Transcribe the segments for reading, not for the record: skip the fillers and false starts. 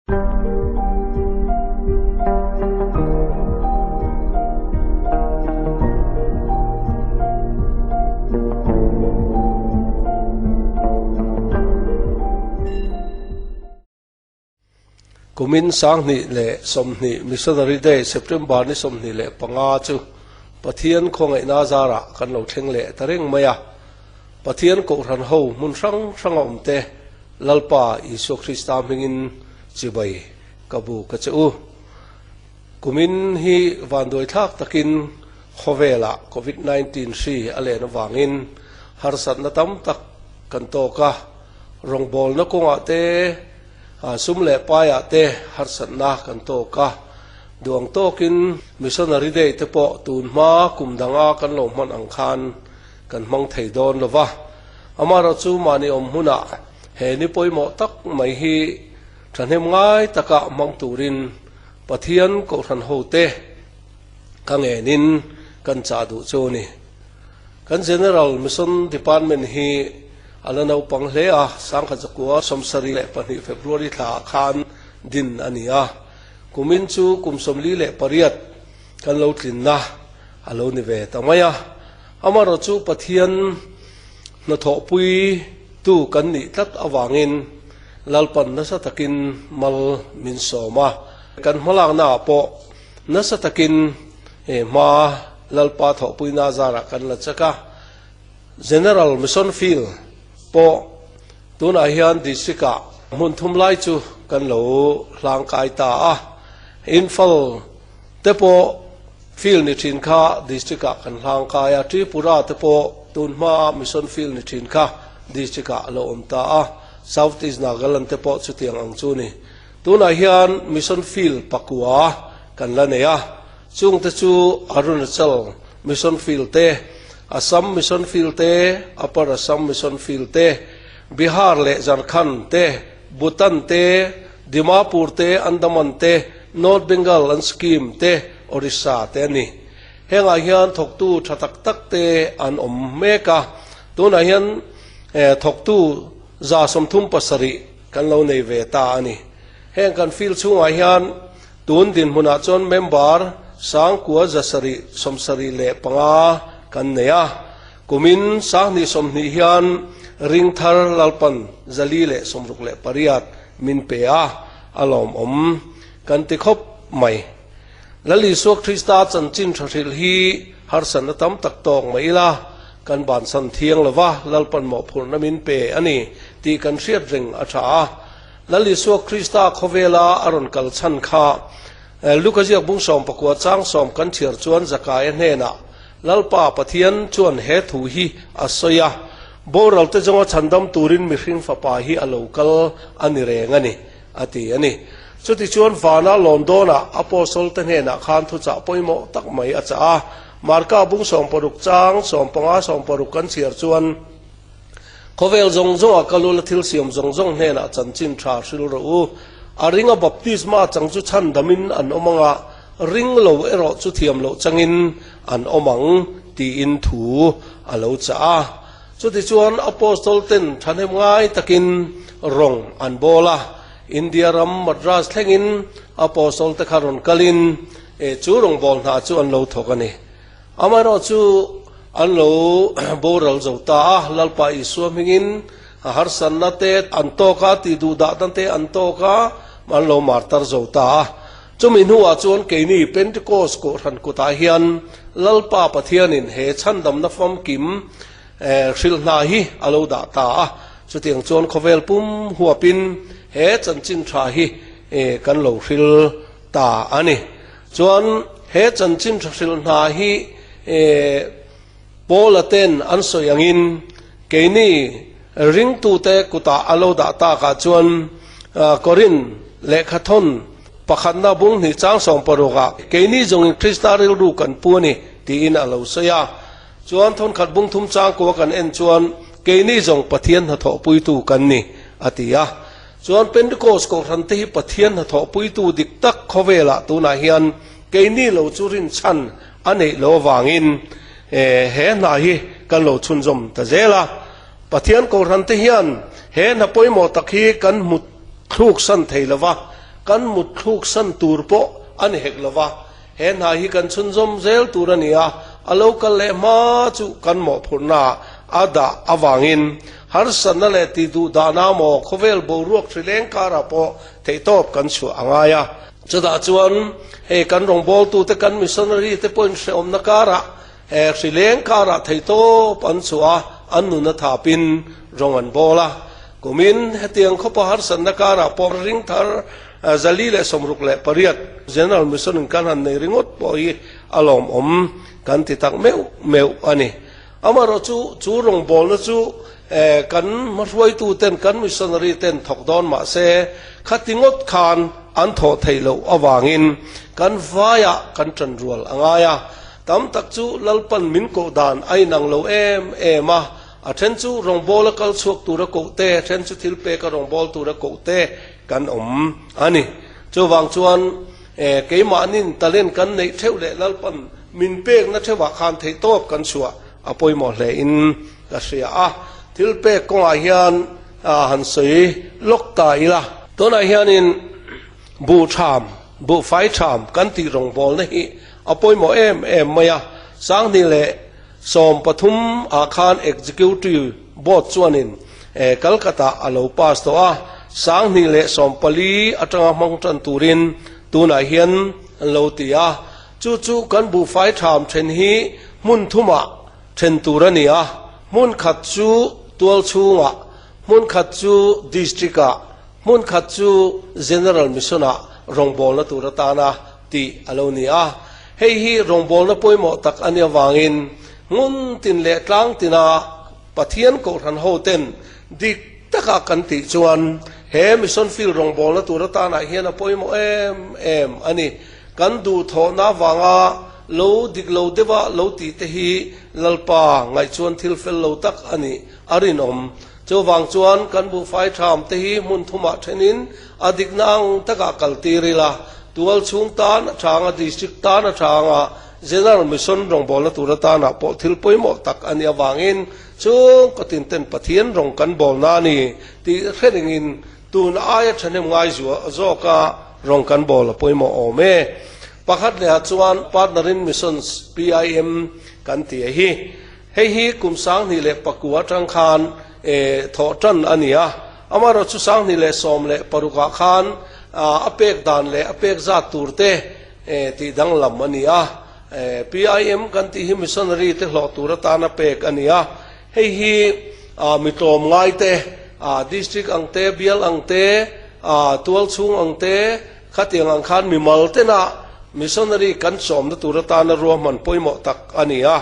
Kumin 2020 Missionary Day September ni 25 chu Pathian khawngaihna zarah kan lo thleng leh ta reng mai a. Pathian Kohhran ho hmun hrang hranga awmte Lalpa Isua Krista hmingin chibai ka bu ka che u. Kumin hi vanduaithlak takin khawvelah Covid 19 hri a len avangin harsatna tam tak kan tawk a, rawngbawlna kawngah te, sum leh paiah te harsatna kan tawk a. Duang tawkin Missionary Day te pawh tun hma kum danga kan lo hman ang khan kan hmang thei dawn lo va. Amaherawhchu mahni awm hmunah he ni pawimawh tak mai hi thahnem ngai taka hmang turin Pathian Kohhran hote ka ngenin kan chah duh chu a ni. Kan General Mission Department hi a la naupang hle a, Sangkhat 1972 February thlaah khan din a ni a. Kumin chu kum 48 kan lo tlinna a lo ni ve ta mai a. Amaherawhchu Pathian hnathawhpui tu kan nih tlat avangin Lalpan nasa takin mal min sawm a. Kan hmalaknaah pawh nasa takin hma Lalpa thawhpuina zarah kan la chek a. General Mission Field pawh tunah hian District-ah hmun thum lai chu kan lo hlangkai ta a. Imphal te pawh Field ni thin kha District ah kan hlang kai a, Tripura te pawh tun hma a Mission Field ni thin kha District ah a lo awm ta a, South East Nagaland te pawh chutiang ang chu ni. Tunah hian Mission Field pakua kan la nei a, chung te chu Arunachal Mission Field te, Assam Mission Field te, Upper Assam Mission Field te, Bihar leh Jharkhand te, Bhutan te, Dimapur te, Andaman te, North Bengal an scheme te, Orissa te a ni. Hengah hian thawktu tha tak tak te an awm mek a, tunah hian thawktu 37 kan lo nei ve ta a ni. Heng kan field chhungah hian tun dinhmunah chuan member 9,775 kan nei a, kumin 2020 hian ringthar Lalpan 468 min pe a, a lawmawm kan ti khawp mai. Lal Isua Krista chanchin tha hrilh hi harsatna tam tak tawk mai ila, kan bansan thiang lo va, Lalpan mawhphurhna min pe a ni tih kan hriat reng a tha a. Lal Isua Krista khawvela a rawn kal chhan kha Luka ziak bung 19 chang sawm kan chhiar chuan Zakaia hnenah Lalpa Pathian chuan he thu hi a sawi a, Boral te zawnga chhandam turin mihring fapa hi a lo kal a ni reng a ni, a ti a ni. Chutichuan vana lawn dawnah Apostle te hnenah khan thuchah pawimawh tak mai a chah a. Marka bung 60 chang 15 60 kan chhiar chuan, Khawvel zawng zawnga ka lula thil siam zawng zawng hnenah chanchin tha hril rawh u. A ringa baptisma chang chu chhandamin an awm ang a, ring lo erawh chu thiam loh changin an awm ang tiin thu a lo chah a. Chutichuan Apostol ten thahnem ngai takin rawng an bawl a, India ram Madras thlengin Apostol te kha rawn kalin chu rawngbâwl hna chu an lo thawk a ni. Amaherawhchu an lo boral zo ta a, Lalpa Isua hmingin a harsatna te an tawk a, tihduhdahna te an tawk a, an lo martar zo ta a. Chumi hnuah chuan keini Pentecost Kohhran kutah hian Lalpa Pathianin he chhandamna famkim hrilh hna hi a lo dah ta a. Chutiang chuan khawvel pum huapin he chanchin tha hi kan lo hril ta a ni. Chuan he chanchin tha hrilh hna hi Paula ten an sawi angin keini ringtute kutah a lo dah takah chuan Korinth lehkhathawn pakhatna bung hnih chang 16 ah keini zawngin Krista rilru kan pu a ni tiin a lo sawi a. Chuan thawnkhat bung thum chang kua kan en chuan keini zawng Pathian hnathawhpuitu kan ni a ti a. Chuan Pentecost Kohhran te hi Pathian hnathawhpuitu dik tak khawvelah tunah hian keini lo chu rinchhan a neih loh avangin he hna hi kan lo chhunzawm ta zel a. Pathian Kohhran te hian he hna pawimawh tak hi kan hmu thluk san thei lo va. Kan mutthluk san tur pawh a ni hek lo va, he hna hi kan chhunzawm zel tur a ni a, a lo kal leh hma chu kan mawhphurhna a dah avangin harsatna leh tihduh dahna maw khawvel boruak hrileng karah pawh theihtawp kan chhuah a ngai a. Chutah chuan hei kan rawngbawltute kan missionary te pawhin hrehawmna karah hrileng karah theihtawp an chhuah a, an nun a thapin rawng an bawl a. Kumin hetiang khawpa harsatna karah pawh ring thar 468 General Mission in kan han nei ringawt pawh hi a lawmawm kan ti tak meuh meuh a ni. Amaherawh chu chu rawngbawlna chu kan hmahruaitu ten kan missionary ten thawk dawn mah se khati ngawt khan an thawh theih loh avangin kan vaiah kan ṭan rual a ngai a. Tam tak chu Lalpan min koh dan a inang lo em em a, A then chu rawngbawla kal chhuak tura koh te, a then chu thil peka rawngbâwl tura koh te kan awm a ni. Chuvang chuan keimahnin talent kan neih theuh leh Lalpan min pekna theuhah khan theihtawp kan chhuah a pawimawh hlein ka hria a. Thil pek kawngah hian han sawi lawk ta ila. Tunah hianin buh ṭham, buh fai ṭham kan tih rawngbâwlna hi a pawimawh em em mai a. 2000 leh 13 ah khan Executive Board chuanin Calcutta a lo pass tawh a, 2014 atanga hmang tan turin tunah hian an lo ti a. Chu chu kan buhfai tham then hi hmun thumah then tur a ni a, hmun khat chu tual chhungah, hmun khat chu District ah, hmun khat chu General Mission ah rawngbawlna tur atana tih a lo ni a. Hei hi rawngbawlna pawimawh tak a nih avangin hmun tin leh tlang tina Pathian Kohhran hoten dik taka kan tih chuan he mission field rawngbawlna tur atanah hian a pawimawh em em a ni. Kan duhthawhna avanga lo dik lo deuha lo tih te hi Lalpa ngaih chuan thil fel lo tak a nih a rinawm. Chuvang chuan kan buhfai tham te hi hmun thumah thenin a dikna ang takah kaltir ila, tual chhung tan a changa, district tan a changa, General Mission rawngbawlna tur atanah pawh thil pawimawh tak a nih avangin chhungkaw tin ten Pathian rawng kan bawlna a ni tih hre ringin tun aia thahnem ngai zawka rawng kan bawl a pawimawh awm e. Pakhat lehah chuan Partner in Missions, PIM, kan ti a hi. Hei hi kum 2009 atang khan thawh tan a ni a, amaherawhchu chu 2016 ah khan a pek dan leh a pek zat tur te tih danglam a ni a. PIM kan tih hi missionary te hlawh tur atana pek a ni a, hei hi mi tlawmngai te, district ang te, bial ang te, tualchhung ang te, khatiang ang khan mimal tena missionary kan sawmna tur atana ruahman pawimawh tak a ni a.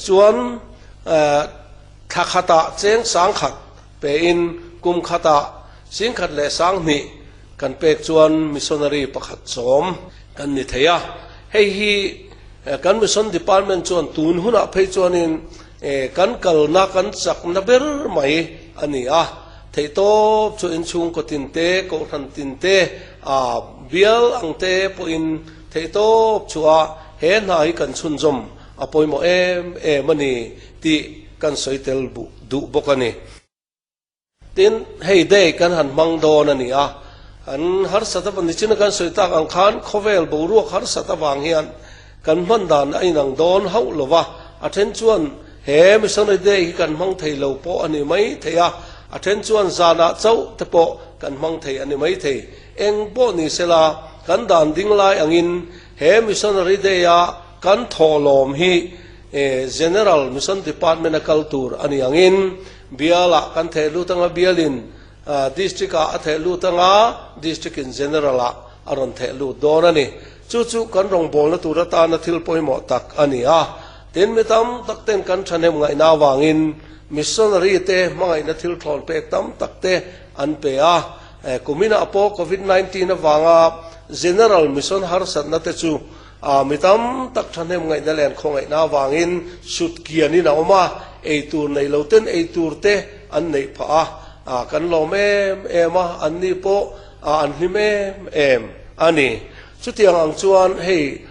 Chuan thla khatah cheng 1000 pein kum khatah 10,002 kan pek chuan missionary pakhat chawm kan ni thei a. Hei hi kan mission department chuan tun hunah phei chuanin kan kalna kan chakna ber mai a ni a. Theihtawp chu inchhungkaw tin te, kohhran tin te, bial ang te pawhin theihtawp chu a he hna hi kan chhunzawm a pawimawh em em a ni tih kan sawi tel duh bawk a ni. Tin, hei day kan han hmang dawn a ni a, an harsat avang nichina kan sawi tak ang khan khawvel boruak harsat avang hian kan hman dan a inang dawn hauh lo va, a then chuan he Missionary Day hi kan hmang thei lo pawh a ni mai thei a, a then chuan zanah chauh te pawh kan hmang thei a ni mai thei. Eng pawh ni sela, kan dan ding lai angin he Missionary Day-a Kan thawhlawm hi General Mission Department a kal tur a ni angin bialah kan theh lut anga bialin District ah a theh lut anga District in General ah a rawn theh lut dawn a ni. Chu chu kan rawngbawlna tur atana thil pawimawh tak a ni a. Tin mi tam tak ten kan thahnem ngaihna avangin Missionary te hmangaihna thil thlawn pek tam tak te an pe a. Kuminah pawh Covid 19 avanga General Mission harsatna te chu A mi tam tak thahnem ngaihna leh an khawngaihna avangin sut kianin a awm a, ei tur nei lo ten ei tur te an neih phah a, kan lawm em em a, an ni pawh an hlim em em a ni. Chutiang ang chuan hei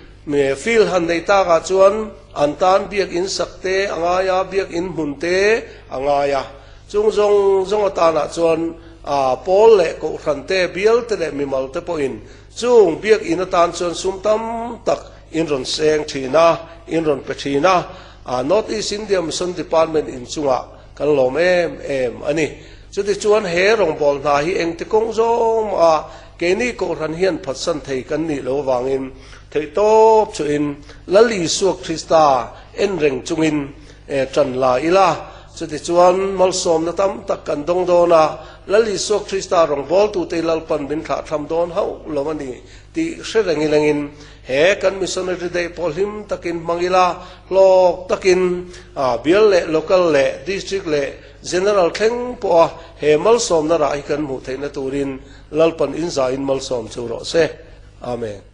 field han neih takah chuan an tan biakinn sak te a ngai a, biakinn hmun te a ngai a, chung zawng zawng atanah chuan. A pawl leh kohhran te, bial te leh mimal te pawhin chung biakinn atan chuan sum tam tak in rawn seng thin a, in rawn pe thin a. A North East India Mission Department inchungah kan lawm em em a ni. Chutichuan he rawngbâwl hna hi engti kawng zawng maha keini kohhran hian phatsan thei kan nih lo avangin theihtawp chuhin Lal Isua Krista en reng chungin ṭan la ila. Chutichuan malsawmna tam tak kan dawng dawn a, Lal Isua Krista rawngbâwltute Lalpan min thlahthlam dawn hauh lo a ni tih hre reng ilengin he kan Missionary Day pawh hlim takin hmang ila, hlawk takin bial leh local leh district leh general thleng pawha he malsawmna rah hi kan hmuh theihna turin Lalpan inzaiin malsawm chu rawh se. Amen.